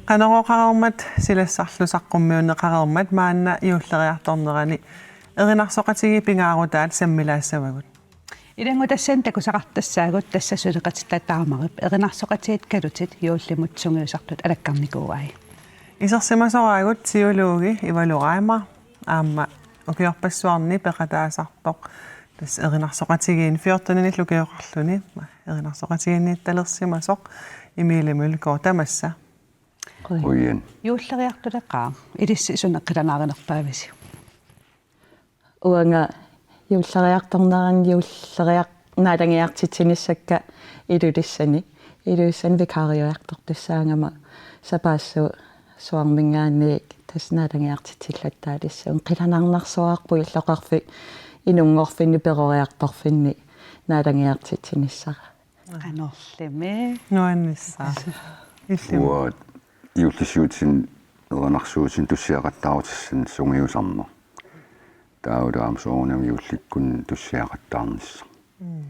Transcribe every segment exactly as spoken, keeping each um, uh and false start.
Qanorooqareermat silassarlu saqqummiunneqareermat maanna juulleriartornerani erinarsoqatigiit pingaarutaat sammilaassavagut. Ilanngutassat takusaqartassaagut, tassa suleqatitta taamarip erinarsoqatigiit kalutit juullimut sungiusartut alakkarnikuuai. Isersimasoraagut teologi Ivalu Reimer aamma ukiorpassuarni peqataasartoq tassa erinarsoqatigiinni fjorteninillu ukioqarluni erinarsoqatigiinniittalersimasoq Emilie Mølgaard, tamassa. Qujan. Juulleriartuleqaaq, ilissi suna qilanaarinerpaavisi? Uanga juulleriartornerani juulleriar-, naalagiartitsinissakka Ilulissani. Ilulissani vikariuartortussaagama sapaassuarminngaanniit tassa naalagiartitsillattaalissuunga. Qilanaarnarsuarput illoqarfik inunngorfinni peroriartorfinni naalagiartitsinissara. Qanorlimi. Nuannissaa. Illimmi? Uanga juullissiuutini erinarsuutini tussiaqattaarutissanik sungiusarneq. Taavalu aamma soorunami juullikkunni tussiaqattaarnissaq. Mm.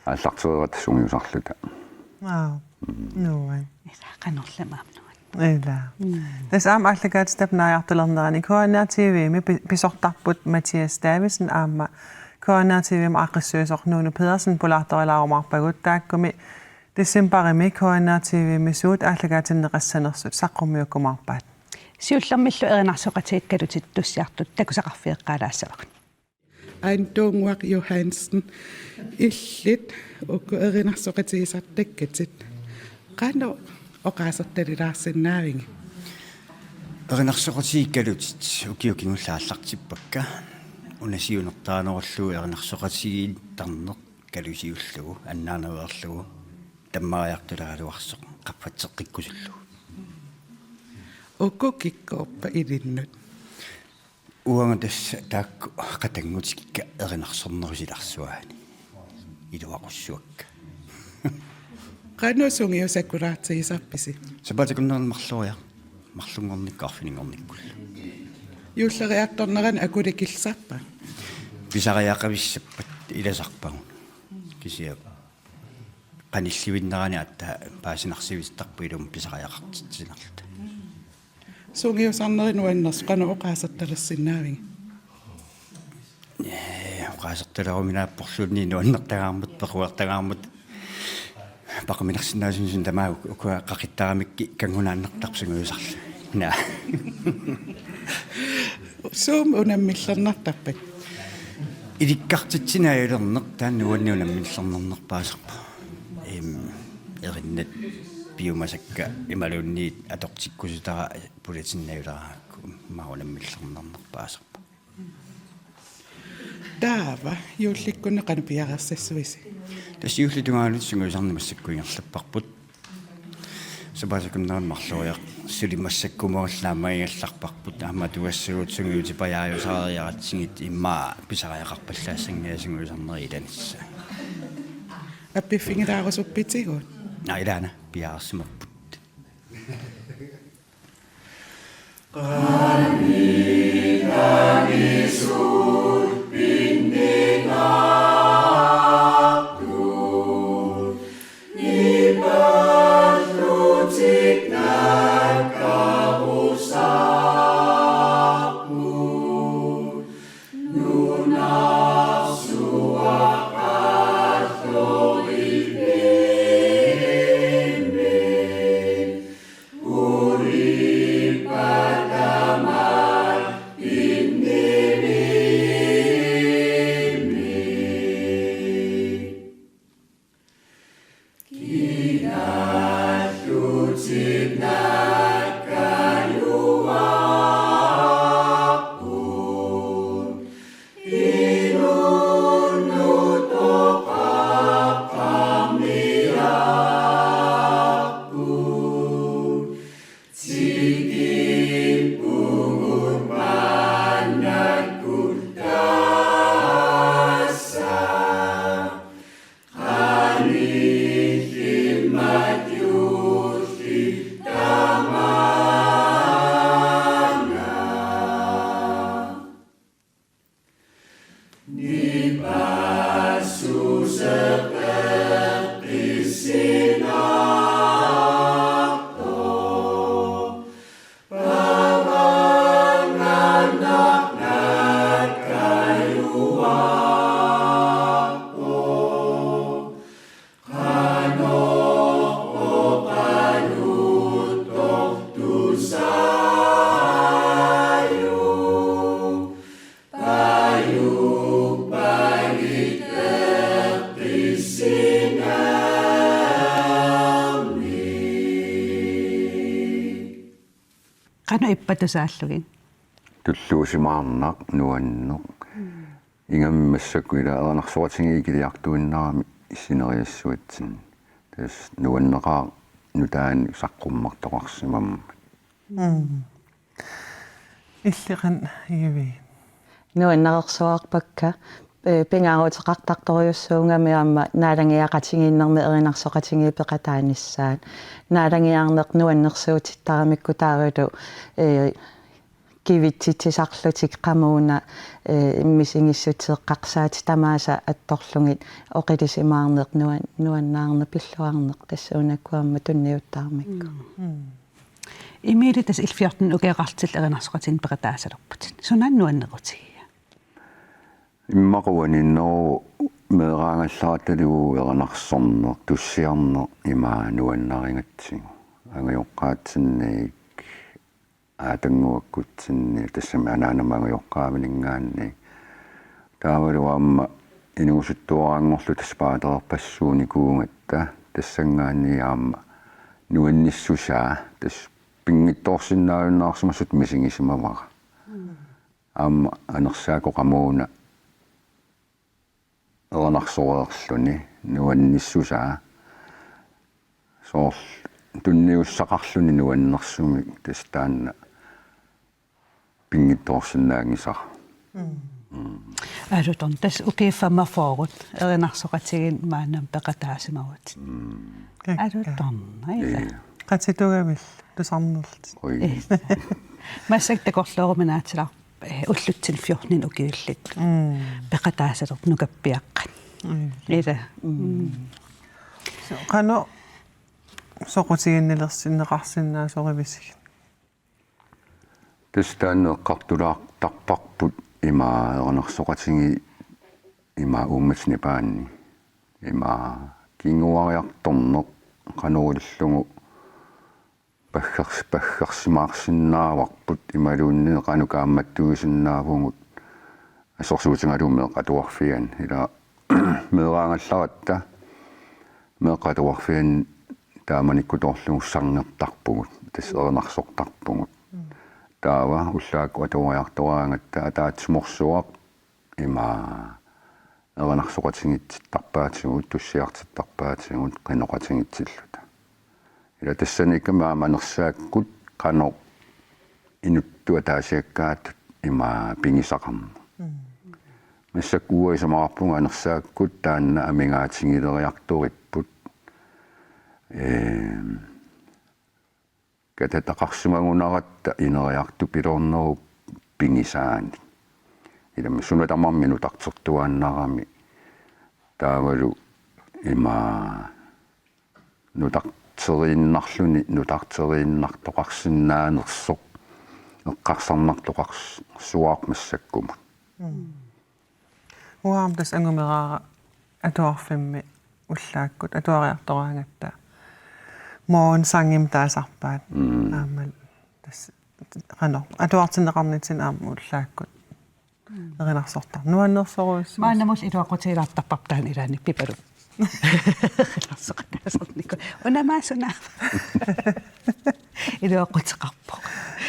Aallartereerata sungiusarluta. Aa, mm, nuann. Ilaa, qanorlimi aamma nuann. Ilaa. Mm. Tassa aamma aallakaatitap naajartulernerani K N R T V-mi pi-, pisortarput Mathias Davidsen aamma K N R T V-mi aaqqissuisoq Nuunu Pedersen pulaartorilaarumaarpagut, taakkumi decembarimi K N R T V-mi suut aallakaatinneqassanersut saqqummiukkumaarpaat. Siullermillu erinarsoqatigiit kalutit tussiartut takusaqarfigeqqaalaassavagut. Antuunnguaq Johansen, illit uku erinarsoqatigisartakkatit qanoq oqaasertalilaarsinnaavigit? Erinarsoqatigiit kalutit ukiut kingulliit aallartippakka. Una siunertaranerullugu erinarsoqatigiittarneq kalusiullugu, annaanereerlugu, tammariartuleraluarsoq, qaffatseqqikkusullugu. Uku kikkuuppat ilinnut? Uanga tassa taakku qatanngutikka erinarsornerup silarsuaani. Iluaqussuakka. Qanoq sungiusakulaartigisarpisi? Sapaatip akunnerani marloriaq. Marlunngornikkut arfininngornikkullu. Juulleriartornerani akulikillisarpa? Pisariaqavissappat ilasarpagut. Kisianni qanillivinnerani aatsaat paasinarsivittarput ilumut pisariaqartitsinerluta. Sungiusarneri nuannersut qanoq oqaasertalersinnaavigit? Ee, oqaasertaleruminaapporluunniit nuannertagaarmat, pequertagaarmat. Paquminarsinnaasunik tamaat ukua qaqittaramikku kanngunaannartarput sungiusarlugit. Naa. Suut unammillernartarpat? Ilikkartitsineq ajulerneq taanna uannut unammillernarnerpaasarpoq. Em, erinnat piumasakka imaluunniit atortikkusutara pulatinnaajuleraangakku immaqa unammillernarnerpaasarpoq. Taava juullikkunni qanoq piareersassuisi? Tassa juullip tungaanut sungiusarneq massakkut ingerlapparput. Sapaatip akunnerani marloriaq suli massakkut umagulla aamma ingerlapparput, aamma atugassagut sungiutipajaajusareeratsigit immaqa pisariaqarpallaassanngilaq sungiusarnerit ilanissaat. Appiffigilaarusuppitigut? Naa, ilaana piareersimapput. Qanoq ippa tusaallugit? Tulluusimaarnaq, nuanneq. Ingammik massakkut ila erinarsoqatigiit ikiliartuinnarami sineriassuatsinni. Tassa nuanneqaaq nutaanik saqqummertoqarsimammat. Mm. Illit qanoq igiviuk? Nuannerersuarpakka, eh, pingaaruteqartartorujussuugami aamma naalagiaqatigiinnermi erinarsoqatigiit peqataanissaat. Naalagiarneq nuannersuutittaramikku taavalu, eh, kivitsitsisarlutik qamuuna, eh, misigissutsit eqqarsaatit tamaasa attorlugit oqilisimaarneq nuan-, nuannaarneq pilluarneq tassuunakkut aamma tunniuttarmikku. Mm. Emilie, tassa L fjorten ukioqarlutit erinarsoqatigiinneq peqataasalerputit. Sunaana nuannerutigiga? Immaqa uaniinneruvoq meeraagallarattalugu erinarsorneq, tussiarneq ima nuannarigatsigu. Angajoqqaatsinniit aatannguakkutsinni, tassami anaanama angajoqqaavininngaanniit. Taavalu aamma inuusuttuaraanngorluta spaatereerpassuunikuugatta, tassanngaanniit aamma nuannissusaa, tassa pinngitsoorsinnaajunnaarsimasutut misigisimavara. Mm. Aamma anersaakkut qamuuna erinarsoreerluni nuannissusaa. Soorlu tunniussaqarluni nuannersumik, tassa taanna pinngitsoorsinnaanngisara. Mm. Mm. Aalu torn-, tassa ukiut femogfyrre erinarsoqatigiinneq maannamut peqataasimavutit. Mm. Kakka. Aalu torn-, ila. Ila. Qatitugavit tusarnerlutit? Ui. Ila. Massakkut takorlooruminaatsilaarpoq, eh, ullutsinni fjorten ukiullit. Mm. Peqataasalerput nukappiaqqat. Mm. Ila. Mm. So, qanoq soqutiginnilersinneqarsinnaasoq ivisigit? Tassa taanna eqqartulaartarparput ima erinarsoqatigiit ima uummassinipaanni. Ima kinguariartorneq qanoq ilillugu paggers-, paggersimaarsinnaavarput imaluunniit qanoq kaammattuisinnaavugut assersuutigalugu meeqqat atuarfianni. Ila meeraagallaratta meeqqat atuarfianni taamanikkutoorlugu sangertarpugut, tassa erinarsortarpugut. Mm. Taava ullaakkut atuariartoraangatta ataatsimoorsuaq ima erinarsoqatigiitsittarpaatigut, tussiartittarpaatigut, qinoqatigiitsilluta. Ila tassaniikkami aamma anersaakkut qanoq inuttut ataasiakkaatut ima pigisaqarneq. Mm. Massakkut uanga isumaqarpunga anersaakkut taanna amigaatigileriartoripput. Ehm, katataqarsimagunaratta ineriartupiloornerup pigisaanik. Ilami suna tamarmi nutartertuaannarami taavalu ima nutarteriinnarluni nutarteriinnartoqarsinnaanersoq eqqarsarnartoqarsuaq massakkumut. Mm. Uanga aamma tassa angumeraara atuarfimmi ullaakkut atuariartoraangatta morgensangimik taasarpaat. Mm. Aamma tassa qanoq atuartinneqarnitsinni aamma ullaakkut. Mm. Erinarsortarpoq. Nuannersorujussuusoq. Maannamut iluaqutigilaartarparput taanna ilaanni Pipalu. Erinarsoqataasarnikut. Una maani suna. Iluaquteqarpoq.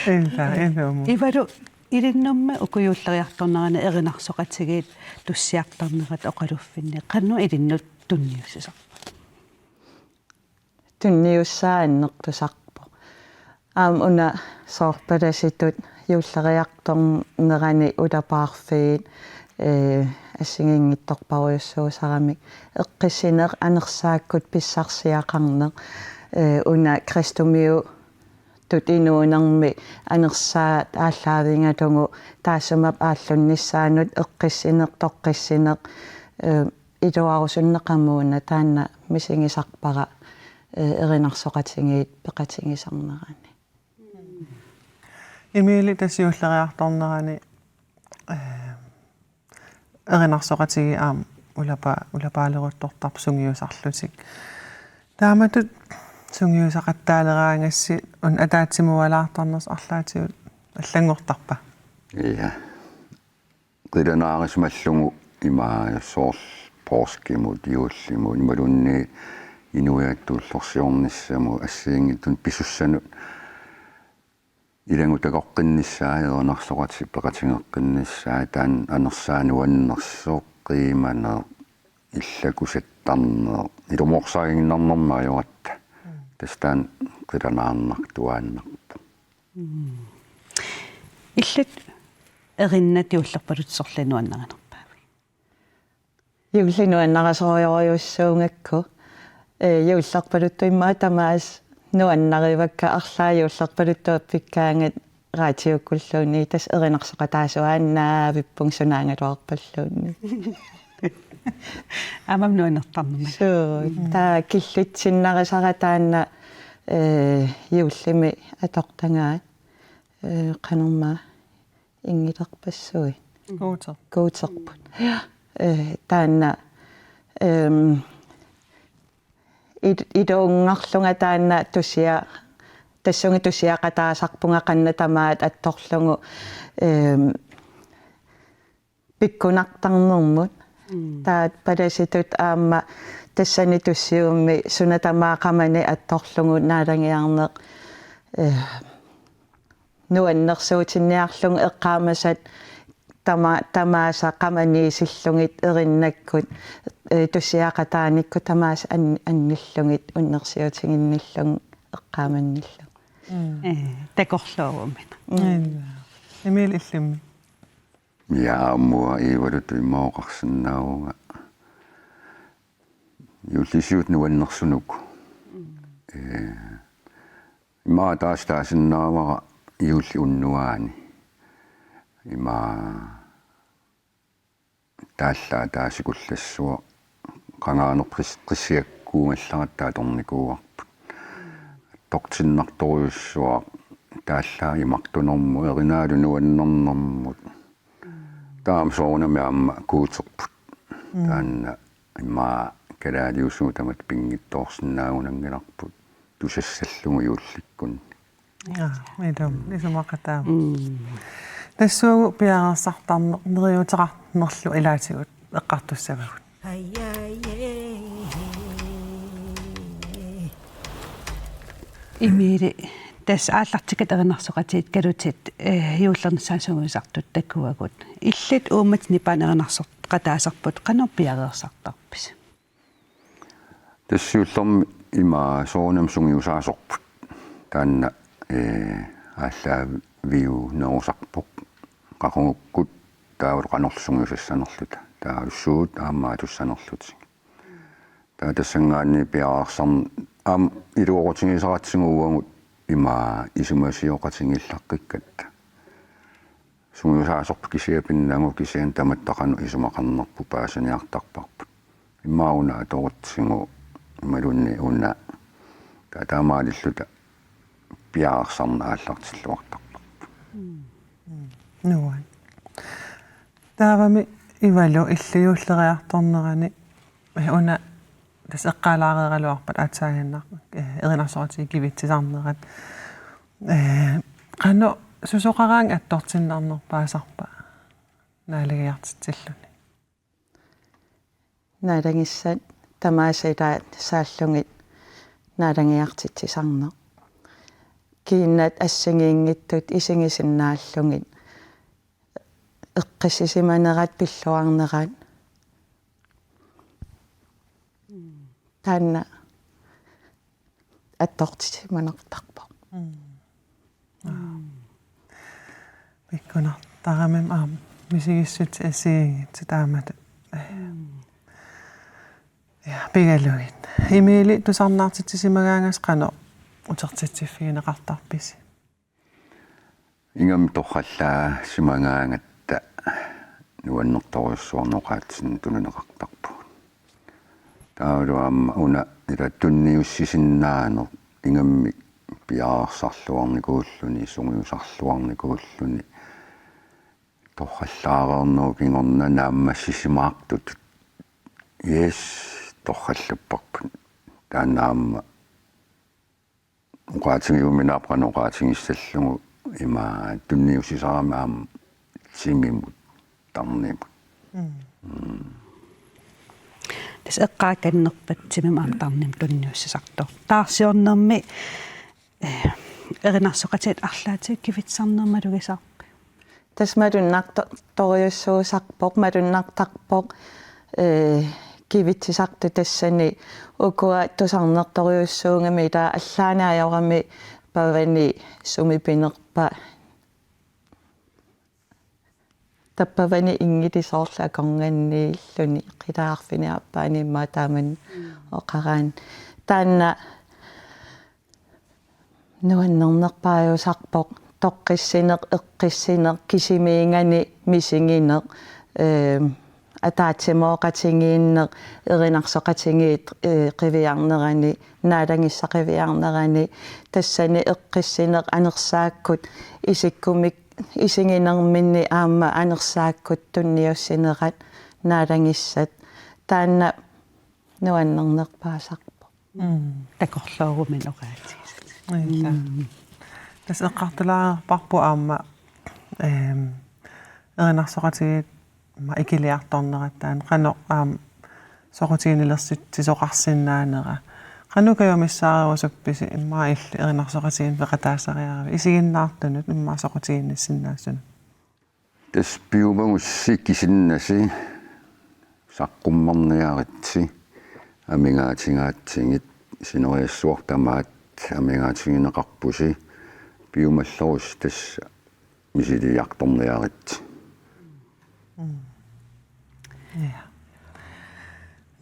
Ila, ilumut. Ivalu, ilinnummi uku juulleriartornerani erinarsoqatigiit tussiartarnerat oqaluffinni qanoq ilinnut tunniussisarpa? Tunniussaa annertusarpoq. Aamma una soorlu palasitut juulleriartornerani ulapaarfiit, eh, assigiinngitsorpassuussaramik eqqissineq anersaakkut pissarsiaqarneq, eh, una kristumiutut inuunermi anersaat aallaavigalugu taassuma aallunnissaanut eqqissineq, toqqissineq, eh, iluarusunneq qamuuna taanna misigisarpara, eh, erinarsoqatigiit peqatigisarnerani. Emilie, tassa juulleriartornerani, eh, erinarsoqatigiit aamma ulapa-, ulapaaleruttortarput sungiusarlutik. Taamatut sungiusaqattaaleraangassi una ataatsimuualaartarnersi arlaatigut allanngortarpa? Ja. Qilanaarisimallugu ima soorlu poorskimut, juullimut, imaluunniit inuiattut ullorsiornissamut assigiinngitsunik pisussanut ilanngutakoqqinnissaa, erinarsoqatit peqatigeqqinnissaa, taanna anersaaq nuannersoq, qiimaneq, illakutittarneq, ilumoorsaarinnarnermik ajoratta. Tassa taanna qilanaarnartuaannarpoq. Illit erinnat juullerpaluttoq sorleq nuannarinerpaavit? Juulli nuannarisorujussuugakku, ee, juullerpaluttoq immaqa tamaasa nuannarivakka, arlaat juullerpaluttuappikkaangat raatiukkulluunniit tassa erinarsoqataasuaannavippunga sunaagaluarpalluunniit. Aamma nuannertarnermik. Suu, taava killissinnarisara taanna, ee, juullimi atortagaat, ee, qanormaa inngilerpassuit. Guuter. Guuterput. Ja. Ee, taanna, em, il-, iluunngarlunga taanna tusia-, tassunga tusiaqataasarpunga qanoq tamaat attorlugu, em, pikkunartarnermut. Taava palasitut aamma tassani tussiummi suna tamaat qamani attorlugu naalagiarneq, eh, nuannersuutinniarlugu eqqaamasat tama-, tamaasa qamaniisillugit erinnakkut, eh, tusiaqataanikkut tamaasa an-, annillugit unnersiutiginnillugu eqqaamannillugu. Ee, takorluuguminaq. Emil, illimmi? Ja, aamma Iivalutut immaqa oqarsinnaavunga. Juullisiut nuannersunuku. Ee, immaqa taas taasinnaavara juulli unnuaani. Ima taallaat taasikullassuaq qangaaneq qis-, qissiakkuugallarat taava atornikuuarput. Attortinnartorujussuaq taallaat imartunermut, erinaalu nuannernermut. Taava soorunami aamma Guuterput. Taanna immaqa kalaaliusugut tamatta pinngitsoorsinnaagunanngilarput tusassallugu juullikkunni. Ja, ilum, isumaqataavoq. Tassuugu piareersartarneq neriuuteqarnerlu ilaatigut eqqartussavagut. Emili, tassa aallartikkat erinarsoqatigiit Kalutit, eh, juullernissaat sungiusartut takuagut. Illit uummatit nipaani erinarsoqataasarput qanoq piareersartarpisi? Tassa siullermik ima soorunami sungiusaasorput. Taanna, ee, aallaaviunerusarpoq. Qaqugukkut taavalu qanorlu sungiusassanerluta. Taavalu suut aamma atussanerlutigit. Taava tassanngaanniit piareersarn-, aamma iluaqutigisaratsigu uagut ima isumasioqatigiillaqqikkatta. Sungiusaasorput kisiat pinnagu kisianni tamatta qanoq isumaqarnerput paasiniartarparput. Immaqa una atorutsigu imaluunniit una. Taava taamaalilluta piareersarneq aallartilluartarparput. Nuann. Taavami Iivalu illit juulleriartornerani, eh, una tassa eqqaalaareeraluarpat aatsaaginnaq, eh, erinarsoqatigiit kivitsisarnerat. Eh, qanoq susoqaraangat attortinnarnerpaasarpa naalagiartitsilluni? Naalagissat tamaasa ilaat saallugit naalagiartitsisarneq. Kiinnat assigiinngitsut isigisinnaallugit eqqissisimanerat pilluarnerat. Taanna attortissimanartarpoq. Pikkunartaramik aamma misigissutsit assigiinngitsut taamatut. Ja, pigalugit. Emili, tusarnaartitsisimagaangasi qanoq utertitsiffigineqartarpisi? Ingammik torrallaasimagaangatta nuannertorujussuarnik oqaatsinut tunineqartarpugut. Taavalu aamma una ila tunniussisinnaaneq ingammik piareersarluarnikuulluni, sungiusarluarnikuulluni, torrallaareernerup kingorna naammassisimaartutut. Yes, torrallapparput. Taanna aamma oqaatigiuminaappoq qanoq oqaatigissallugu ima tunniussisarami aamma timimut tarnimut. Tassa eqqaakannerpat timimut aamma tarnimut tunniussisartoq. Taarsiornermi, eh, erinarsoqatigiit arlaatigut kivitsisarneq malugisarpit? Tassa malunnartorujussuusarpoq, malunnartarpoq, ee, kivitsisartut tassani ukua tusarnertorujussuugamik, ila allaanni ajorami pavani sumi pinerpa, tappavani inngili soorlu akornanniilluni, qilaa arfineq-aappaani immaqa taamani oqaraanni. Taanna nuannernerpaajusarpoq, toqqissineq, eqqissineq, kisimiigani misigineq, ee, ataatsimooqatigiinneq, erinarsoqatigiit, ee, qiviarnerani, naalagissat qiviarnerani, tassani eqqissineq anersaakkut isikkumik isiginerminni aamma anersaakkut tunniussinerat naalagissat. Taanna nuannernerpaasarpoq. Mm. Takorloorumik oqaatigisat. Ila. Mm. Tassa eqqartulaarparput aamma, ehm, erinarsoqatigiit aamma ikiliartornerat taanna qanoq aamma soqutiginnilersitsisoqarsinnaanera. Qanoq kajumissaarusuppisi immaqa illit erinarsoqatigiinnik peqataassariaravit isiginnaartunut immaqa soqutiginnissinnaasunut? Tassa piumagussi kisinnasi saqqummerniaritsi, amigaatigaatsigit, sineriassuaq tamaat amigaatigineqarpusi, piumallerussi tassa misiliartorniaritsi. Mm. Ja.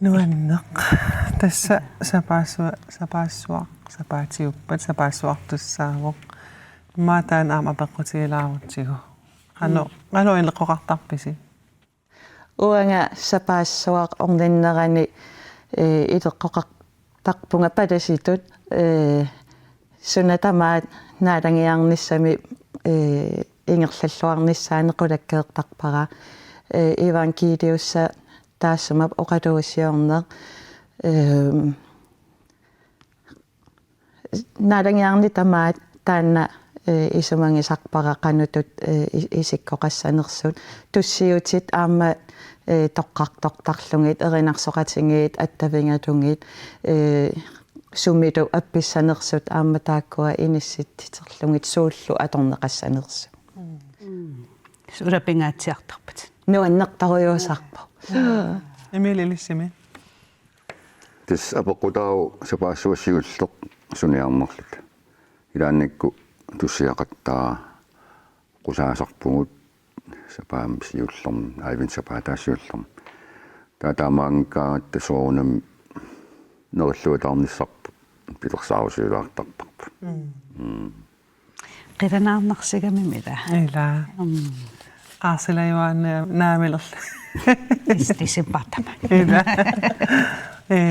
Nuanneq. Tassa sapaassua-, sapaassuaq, sapaatiuppat, sapaassuartussaavoq. Immaqa taanna aamma apeqqutigilaarutsigu. Qanoq, mm, qanoq ileqqoqartarpisi? Uanga sapaassuaq orninnerani, ee, ileqqoqartarpunga palasitut, ee, suna tamaat naalagiarnissami, ee, ingerlalluarnissaanut qulakkeertarpara. Ee, evangeliussaq taassuma oqaluusiorneq. Ehm, naalagiarneq tamaat taanna, ee, isumagisarpara qanoq ittut, ee, i-, isikkoqassanersut. Tussiutit aamma, ee, toqqartortarlugit, erinarsoqatigiit attavigalugit, ee, sumilu appissanersut aamma taakkua inissitsiterlugit suullu atorneqassanersut. Mm. Ulapingaatsiartarpat. Nuannertorujussuusarpoq. Emil, ilissimi? Tassa apeqqutaavoq sapaassuaq siulleq suniarnerluta. Ilaannikkut tussiaqattaaraqqusaasarpugut sapaammi siullermi, adventsapaataasa siullermi. Taava taamaanngikkaangatta soorunami nerilluataarnissarput pilersaarusiulaartarparput. Mm. Mm. Qilanaarnarsigamimmi ila. Ila. Mm. Aarsilajuaannaamilerlugu. Tis-, tisippartama. Ila.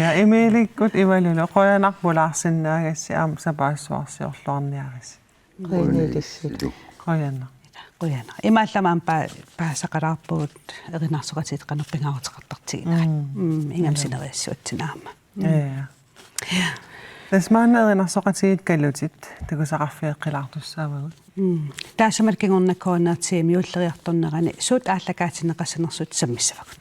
Ja, Emilikkut Ivalulu. Qujanaq pulaarsinnaagassi aamma sapaassuarsiorluarniaritsi. Qujanaq. Qujanaq. Ila, qujanaq. Imaallaat aamma pa-, paasisaqalaarpugut erinarsoqatigiit qanoq pingaaruteqartartiginerat. Mm. Mm, ingammik sineriassuatsinni aamma. Mm. Ja. Tassa maanna erinarsoqatigiit kalutit takusaqarfigeqqilaartussaavagut. Mm. Taassuma kingorna K N R-imi juulleriartornerani suut aallakaatinneqassanersut sammissavagut.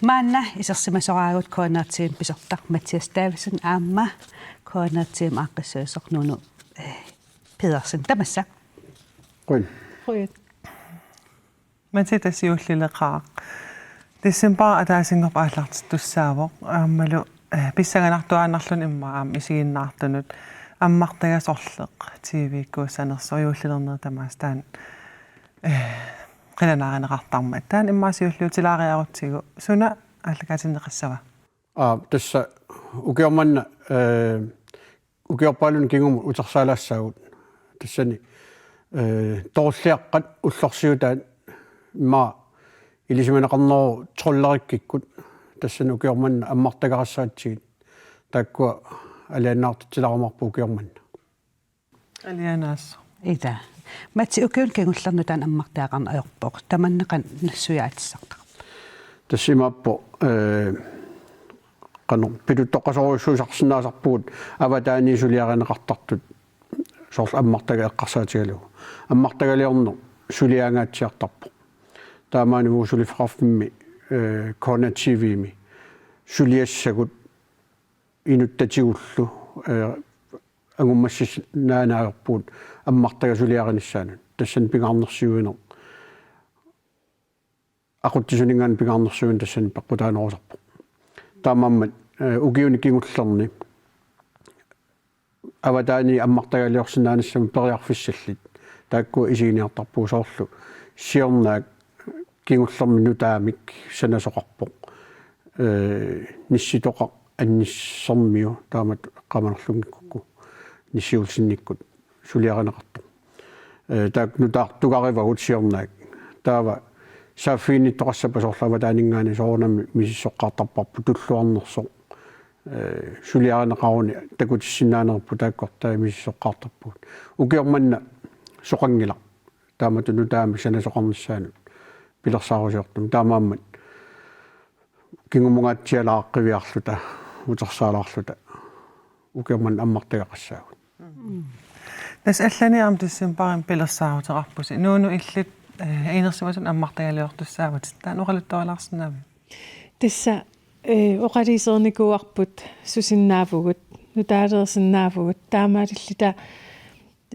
Maanna isersimasoraagut K N R-imi pisortaq Mathias Davidsen aamma K N R-imi aaqqissuisoq Nuunu, eh, Pedersen. Tamassa. Qujan. Qujan. Mati, tassa juullileqaaq. Decembarip ataasinngorpat aallartittussaavoq. Aammalu, eh, pissanganartuaannarluni immaqa aamma isiginnaartunut ammartagaq sorleq T V-kkuussanersoq juullilernerit tamaasa taanna, eh, qilanaarineqartarmat. Taanna immaqa siulliutilaariarutsigu. Suna aallakaatinneqassava? Aa, tassa ukioq manna, eh, ukiorpaalunni kingumut utersaalaassaagut. Tassani, eh, torulliaqqat ullorsiutaat immaqa ilisimaneqarneruvoq Trolderikkikkut. Tassani ukioq manna ammartagaqassagatsigit. Taakkua alianaartitsilaarumaarput ukioq manna. Alianaasoq. Ida. Mati, ukiuni kingullerni taanna ammartagaqarneq ajorpoq. Tamanna qanoq nassuiaatissartarpa? Tassa imaappoq, eh, qanoq pituttoqqasorujussuusarsinnaasarpugut avataaniit suliarineqartartut soorlu ammartagaq eqqarsaatigalugu. Ammartagaliorneq suliangaatsiartarpoq. Taamaaniippoq suliffeqarfimmi, eh, K N R T V-mi suliassagut inuttatigullu, eh, angummassisinnaaneq ajorpugut ammartagaq suliarinissaanut. Tassani pingaarnersiuineq. Aqutsisuninngaanniit pingaarnersiuineq tassani peqqutaanerusarpoq. Taamaammat, eh, ukiuni kingullerni avataaniit ammartagaliorsinnaanissamut periarfissallit. Taakku isiginiartarpugut soorlu. Siornaak kingullermi nutaamik sanasoqarpoq. Eh, Nissitoqaq Annissermiu taamatut eqqaamanerlunngikkukku. Nissi Olsenikkut suliarineqartoq. Eh, taakku nutaartugarivagut siornaak. Taava saaffiginnittoqassappat soorlu avataaninngaanniit soorunami misissoqqaartarparput tulluarnersoq. Eh, suliarineqaruni takutissinnaanerput taakku artai misissoqqaartarpugut. Ukioq manna soqanngilaq. Taamatut nutaamik sanasoqarnissaanut pilersaarusiortumik. Taamaammat kingumungaatsialaaqqiviarluta, utersaalaarluta, ukioq manna ammartagaqassaagut. Tassa allanik aamma decembarimi pilersaaruteqarpusi. Nuunu, illit, eh, inersimasut ammartagaliortussaavutit. Taanna oqaluttuarilaarsinnaaviuk? Tassa, eh, oqaluusernikuuarput susinnaavugut, nutaaleersinnaavugut, taamaalilluta,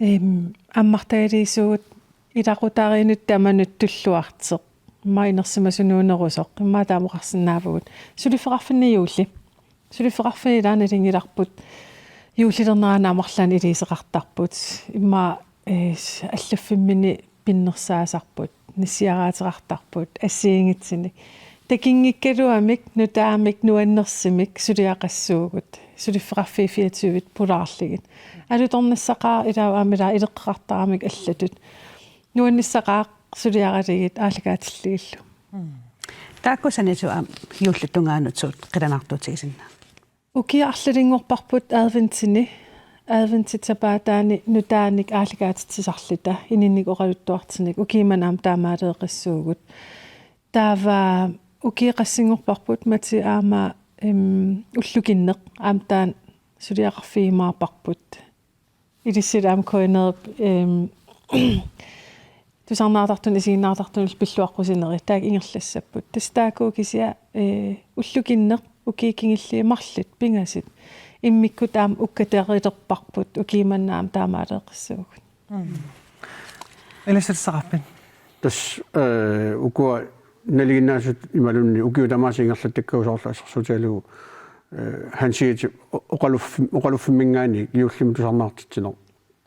em, ammartagaliisuugut ilaqutariinnut tamanut tulluartoq. Immaqa inersimasunut nuunerusoq. Immaqa taama oqarsinnaavugut. Suliffeqarfinni juulli. Suliffeqarfiit ilaanni nalunngilarput juullilernerani amerlanerit iliuuseqartarput. Immaqa, eh, allaffimminni pinnersaasarput, nissiaraateqartarput, assigiinngitsunik. Takunngikkaluamik, nutaamik, nuannersumik suliaqassuugut. Suliffeqarfiit fireogtyve pulaarlugit. Alutornissaqaaq ilaa aamma ilaa ileqqeqartaramik allatut. Nuannissaqaaq suliaralugit aallakaatillugillu. Taakku saniatigut aamma juullip tungaanut suut qilanaartuutigisinnaavit? Ukiut arlalinngorparput adventini, adventip sapaataani nutaanik aallakaatitsisarluta, ininnik oqaluttuartunik, ukiummat aamma taamaaleeqqissuugut. Taava ukiut qassinngorparput Mati aamma, em, ullukinneq, aamma taanna suliaqarfigiumaarparput. Ilissi aamma K N R-ip, em, tusarnaartartuni isiginnaartartunillu pilluaqqusinerit taakku ingerlassapput. Tassa taakku kisianni, eh, ullukinneq ukiut kingulliit marluk pingasut. Immikkut aamma ukkaterilerparput ukiummat aamma taamaaleeqqissuugut. Mm. Ilassutissaqarpit? Tassa, eh, ukua nalinginnaasut imaluunniit ukiut tamaasa ingerlattakkagut soorlu assersuutigalugu, eh, Hansiitip o-, oqaluffim-, oqaluffimminngaanniit juullimut tusarnaartitsineq.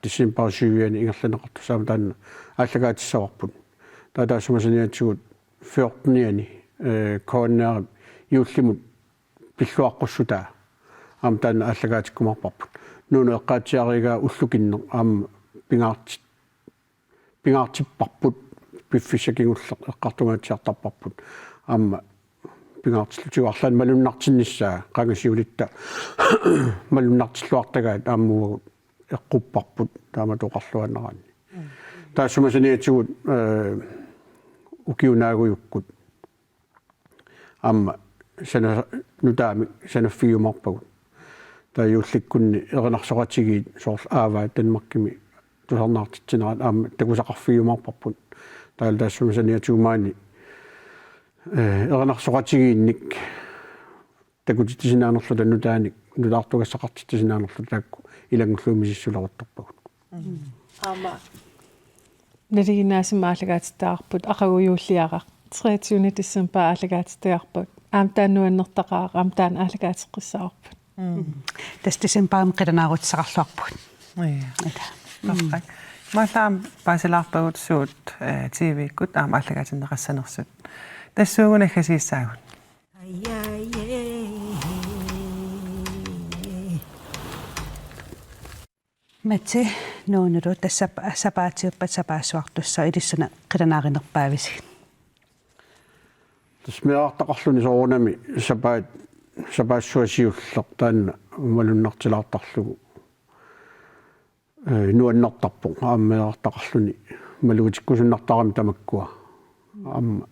Decembarip syvianni ingerlanneqartussaammata taanna aallakaatissavarput. Taava taassuma saniatigut fjortenianni, eh, K N R-ip juullimut pilluaqqussutaa aamma taanna aallakaatikkumaarparput. Nuunu eqqaatsiarigaa ullukinneq aamma pingaarti-, pingaartipparput, piffissaq kingulleq eqqartungaatsiartarparput. Aamma pingaartillutigu arlaannik malunnartinnissaa, qanga siulitta malunnartilluartagaat aamma uagut eqqupparput taamatut oqarluaannaraanni. Taassuma saniatigut, eh, ukiut naagujukkut aamma sana-, nutaamik sanaffigiumaarpagut. Taava juullikkunni erinarsoqatigiit soorlu aavaat Danmarkimi tusarnaartitsinerat aamma takusaqarfigiumaarparput. Taavalu taassuma saniatigut maani Ee, erinarsoqatigiinnik takutitsisinnaannerluta nutaanik nutaartugassaqartitsisinnaannerluta taakku ilanngullugu misissuleruttorpagut. Aamma nalinginnaasumik aallakaatittagarput aqagu juulliaraq, treogtyvende december aallakaatittagarput. Aamma taanna nuannertaqaaq, aamma taanna aallakaateqqissavarput. Tassa decembarimi qilanaarutissaqarluarpugut. Torrak. Maanna aamma paasilaarpagut suut, eh, T V-kkut aamma aallakaatinneqassanersut. Tassuugu naggasiissaagut. Mati, Nunulu, tassa sapa-, sapaatiuppat sapaassuartussaq, ilissi suna qilanaarinerpaavisi? Tassa meerartaqarluni soorunami sapaat-, sapaassuaq siulleq taanna malunnartilaartarlugu. Ee, nuannertarpoq aamma meerartaqarluni malugitikkusunnartarami tamakkua. Aamma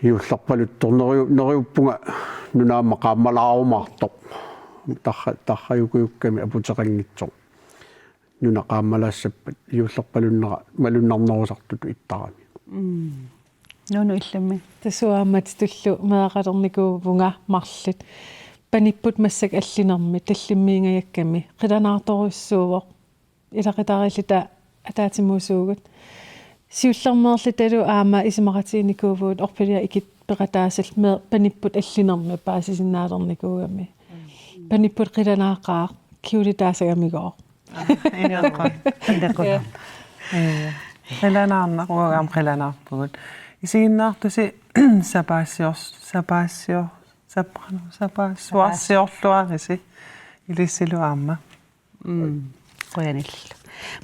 juullerpaluttoq neriu-, neriuppunga nuna aamma qaammalaarumaartoq. Tarra-, tarrajukujukkami aputeqanngitsoq. Nuna qaammalaassappat juullerpalunnera malunnarnerusartutut ittarami. Nunu, illimmi? Tassa uanga Matitullu meeraqalernikuuvunga marluk. Panipput massakkut allinermi tallimmiingajakkami qilanaartorujussuuvoq. Ilaqutariilluta ataatsimuusuugut. Siullermeerlutalu aamma isumaqatiginikuuvugut orpiliaq ikitta peqataasullu me-, panipput allinermi paasisinnaalernikuugami. Panipput qilanaaqaaq, kjole taasagamigooq. Ineqquaq. Ineqquaq. Ee, qilanaarnaq, uagut aamma qilanaarpugut. Isiginnaartusi sapaassuar-, sapaassuar-, sapa-, sapaassuarsiorluarisi ilissilu aamma. Qujanillu.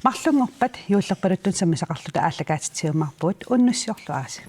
Marlunngorpat juullerpaluttunik sammisaqarluta aallakaatitsiumaarpugut, unnussiorlu aasiit.